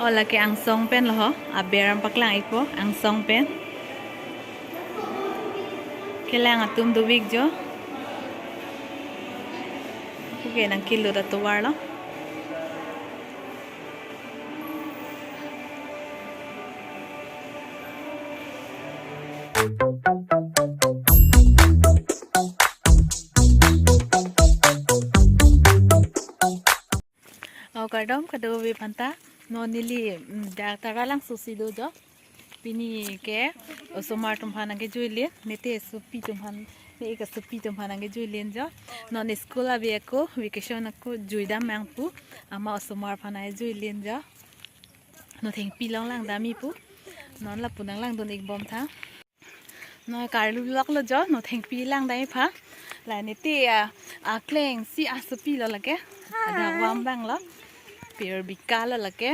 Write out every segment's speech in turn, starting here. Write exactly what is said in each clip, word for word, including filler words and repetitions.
O lake angsong pen lo ho, aber an paklang-ikpo angsong pen. Kelang atum dovik jo. Oke, nangkelut atovar lo. O kardom kadokave aphanta, non neli, mm, dak Taralangso si do jo. Pini ke osomar atum aphan nangkejuilin, nete sopi atum aphan, ne ik asopi atum aphan nangkejuilin jo. Non school ave ako, vacation ako juidam nang pu, amat osomar aphan nangkejuilin jo. Nothengpi along langdam-ik pu. Non lapu nanglangdun-ik bom tha. Non karlu loklo jo, Nothengpi langdam-ik aphan. La nete, ah, akleng si asopi lo lake. Adak vam abang lo. Pure bika lo lake.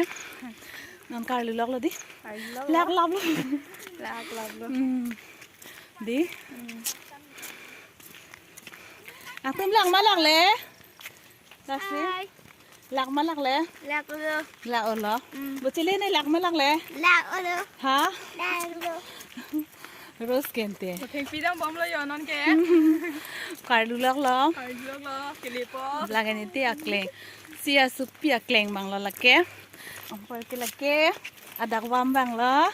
Non karlu loklo di. Karlu loklo. Lak laplo. Lak laplo. Hmm. Di. Hmm. Atum lang ma lakle? Lasi? Hai. Lak ma lakle? Lak-olo. Lak-olo. Hmm. Bochele ne lak ma lakle? Lak-olo. Ha? Lak-olo. Rose kente. Nothengpi dambomlo jo non ke. Karlu loklo. Karlu loklo. Kelepo. Lake nete akleng. Si asopi akleng abang lo lake. Ampor ke lake. Adak vam abang lo.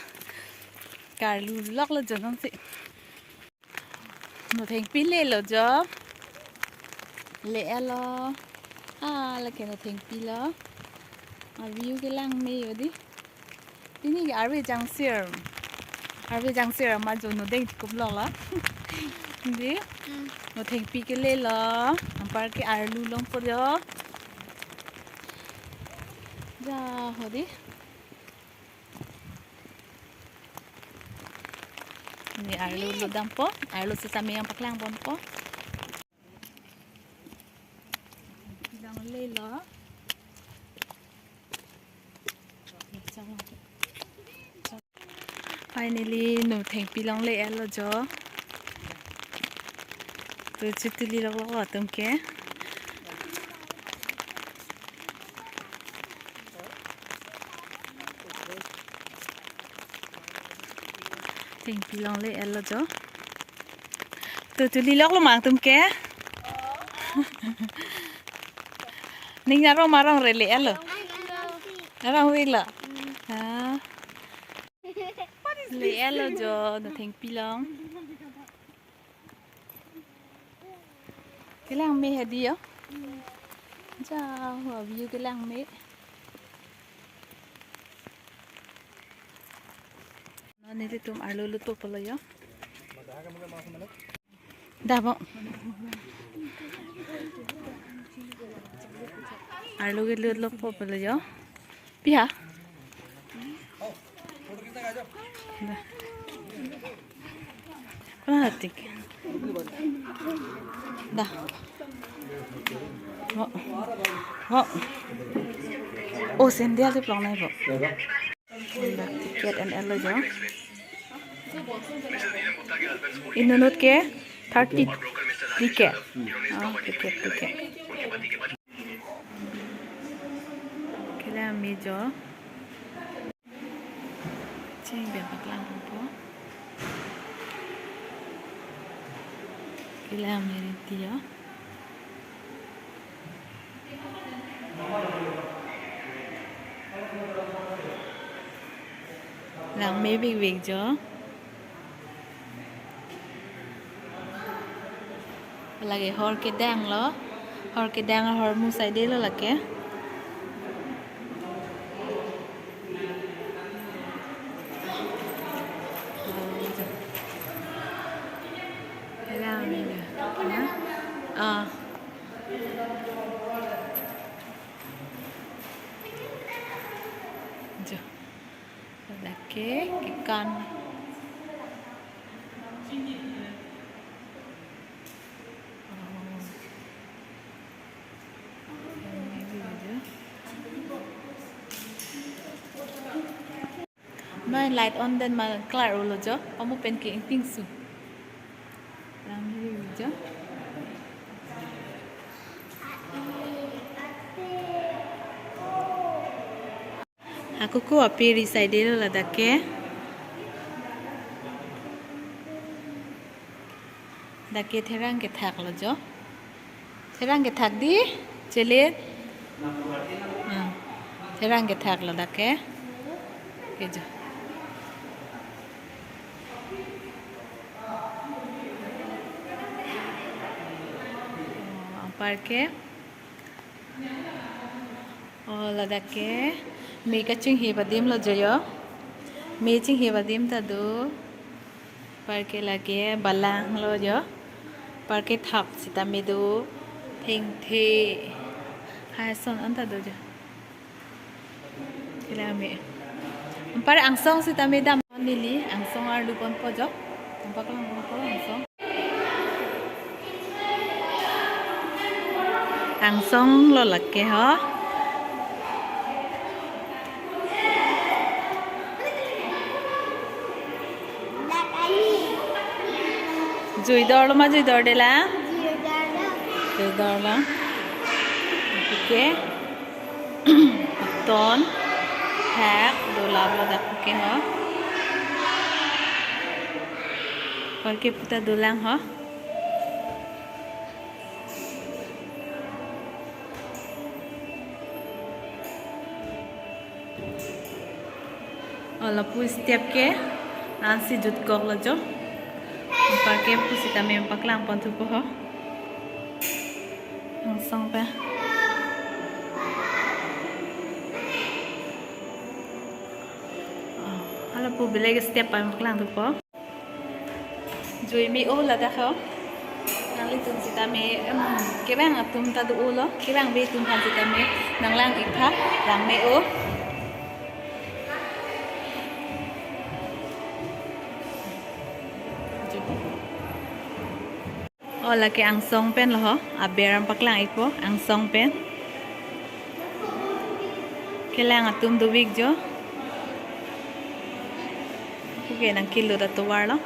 Karlu loklo jo non si. Nothengpi lelo jo. Le-etlo. Ah, lake Nothengpi lo. A view kelang me jo di. Pini ke arve jangsir. Arve jangsir amat jo nodeng kup lo la. Di. Hmm. Nothengpi kelelo. Ampar ke arlu longpo jo. Ja ho di. Ne arlu lo dampo, arlu sesame yang paklang ponpo. Long lelo. Finally, Nothengpi along le-etlo jo. To chutu li lok lok atum ke. Nothengpi along le-etlo jo. To tuli loklo ma atum ke. Ning arong arong re le-etlo. Arong-iklo. Ah. Le-etlo jo, Nothengpi along. Kelang me hadi jo. Ja, ho view kelang me. Non nelitum arlu lutpo pulo jo. Dah, bo. Arlu kelut lokpo pulo jo. Pi ha? Dah. Kona tik. Dah. Bo. Bo. Oh, sandal si plong nai bo. Dak ticket an-etlo jo. Inut inut ke thirty ticket. Oh, ticket, ticket. Kelang me jo. Cheng pen paklang ponpo. Kelang me riti jo. Lang me big big jo. Lake hor kedang lo. Hor kedang, hor musai de lo lake. Lang me. Ah. Jo. Lake kekan. Noi light on den ma klar ulo jo. Pamu pen ke ingting su. Lang hiri jo. Ako ko ape ri side lo ladak ke. Dak ke therang kethak lo jo. Therang kethak di, chele. Hmm. Therang kethak lo dak ke. Ke jo. Oh, anpar ke. Oh, ladak ke. Me kachinghi adim lo jo yo. Me chinghi adim ta do. Anpar ke lake balang lo jo. Anpar ke thap sitame do. Thengthe. Hai ason anta do jo. Kila me. Anpar angsong sitame dam neli, angsong arlu ponpo jo. Anpar kelang ponpo angsong. Angsong lo lake ho. Jui dor lo ma, jui dor de la? Jui dor lo. Oke. Ton. Hak. Dola lo dak ke ho. Oke, puta dolang ho. Oh, lapu step ke ansi jutkok lo jo. Anpar ke pusitame paklang pon thupo ho. Angsong pe. Oh, hala pu belek step paklang thupo. Jui me-o ladak ho. Nanglitum sitame, em, kevang atum ta do-o lo. Kevangve atum aphan sitame nanglang-ik tha, lang me-o. Oh, lake angsong pen lo ho. Aber an paklang-ikpo, angsong pen. Kelang atum dovik jo. Oke, nangkelut atovar lo.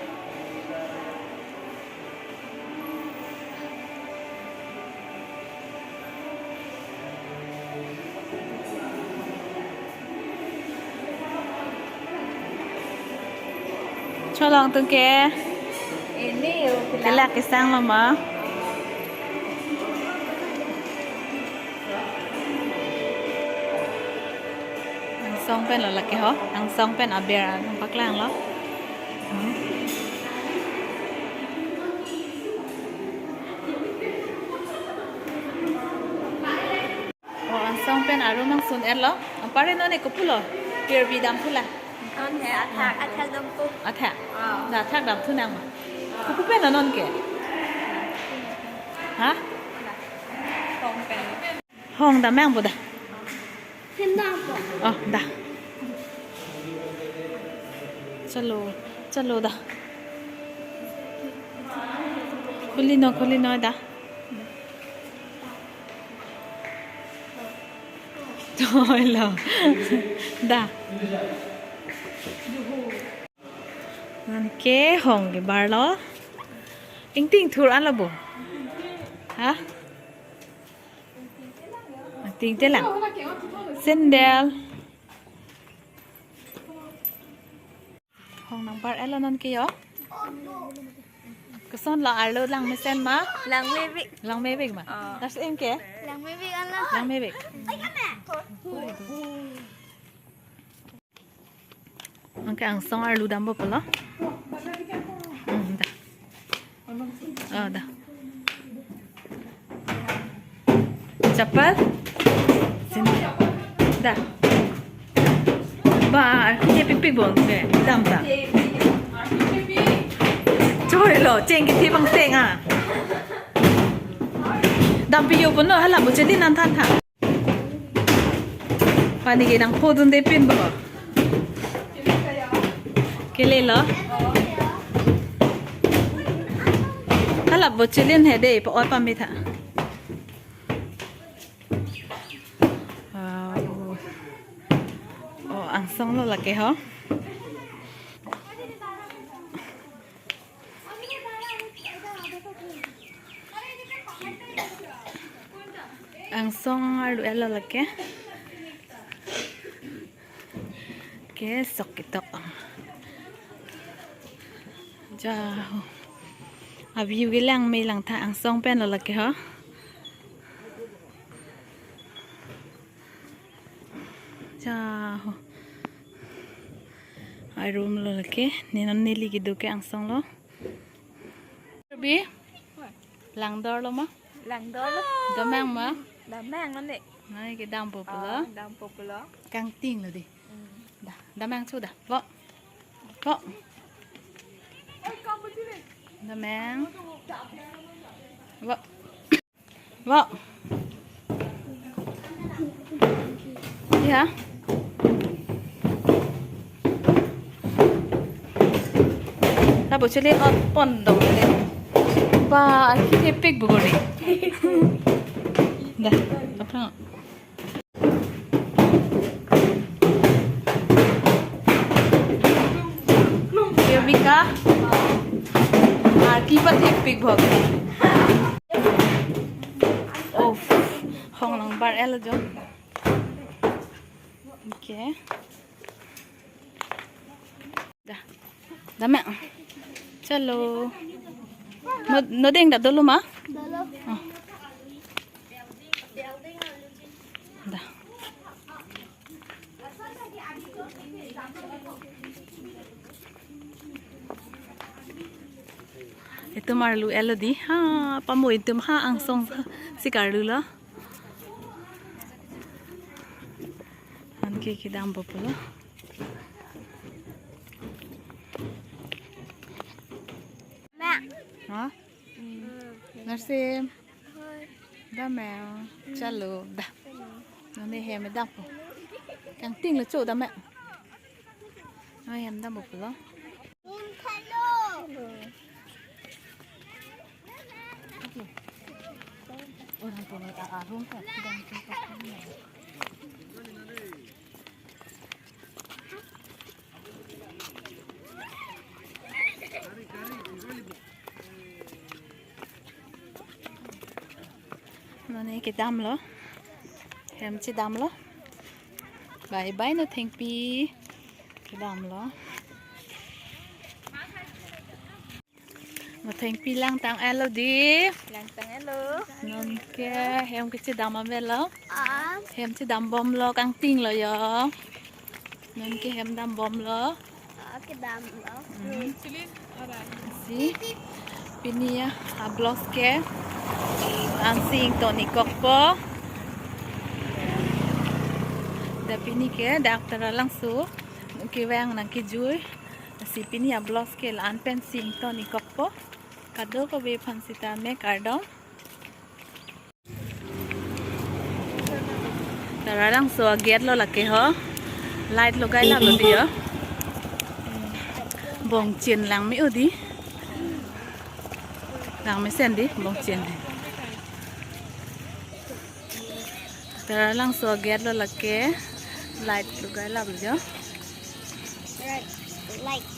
Cholong atum ke. Ini yo, kelak kesang lo ma. Angsong pen lo lake ho, angsong pen aber an paklang lo. Hmm. Oh, angsong pen arum nangsun-et lo. Anpar non ke kopulo? Pirbi damthu la? Non he athak, athak dampo. Athak? Ah. Da athak damthu nang ma? Kopu pen non ke? Ha? Hong pen. Hong dam nang bo da. Henda po. Oh, da. Chalo, chalo da. Khuli noi, khuli noi da. Toi lo. Da. Non ke hong kebar lo. Ingting thur an lo bo. Ha? Ingting te lang. Sandal. Hong nangbar-et lo non ke yo. Koson lo, arlo lang mesen ma? Lang mevek. Lang mevek ma? Oh. Lasi ingke? Lang mevek an lo. Lang mevek. Anke angsong arlo dampo pulo. Hmm, da. Oh, da. Chapal? Sini. Da. Ba, arki je pikpik bon ke, dam ta. Choi lo, cheng ke thi bang cheng a. Dampi yo puno hala bu chedi nan than tha. Pani ke nangphodunde pin bo. Kele lo. Hala bo chilin he de, pa-ot pame tha. Wow. Oh, angsong lo lake ho. Angsong arlo-et lo lake. Ke sok ketok. Ja ho. A-view ke langme langtha, angsong pen lo lake ho. Ja ho. A-room lo lake. Ne non neli kedo ke angsong lo. Bi? Langdor lo ma? Langdor lo. Damnang ma? Damnang lo ne. Nai kedampo pulo. Oh, dampo pulo. Kangting lo di. Hmm. Da, damnang su da. Vo. Vo. Damnang. Vo. Vo. Ya. Lapu chili ot pon dong le. Ba, aki thepik bugori. Da, apa? Yovika. Ar ki pathepik bhok. Oh, hong lang bar el jo. Okay. Da. Damnang. Chalo. No, no deng da dolo ma? Dolo. Oh. Da. Itum arlu el lo di. Ha, pamo itum ha angsong si karlu lo. Anke kedampo pulo. Ma. Ha? Hmm. Narsim. Hoi. Damnang. Chalo. Da. Nane hem dampo. Kangting lo cho damnang. Nane hem dampo pulo. Room thalo. Orang tua a, a room ka. Nane kedam lo. Hem chedam lo. Bye bye no thengpi. Kedam lo. Mo thengpi langtang el lo di. Langtang el lo. Non ke hem kechedam abe lo. Ah. Hem chedam bom lo, kangting lo yo. Non ke hem dam bom lo. Ah, kedam lo. Hmm. Si pini ya, a-vlogs ke la-an si ingtonikokpo. Da pini ke dak Taralangso kevang nangkejui. Si pini a-vlogs ke la-an pen si ingtonikokpo. Kadokave aphan sitame kardom. Taralangso a-gate lo lake ho. Light logai lap lo di yo. Bongchin langme-o di. Langmesen di bongchin. Taralangso a-gate lo lake. Light logai lap lo di yo. Light, light.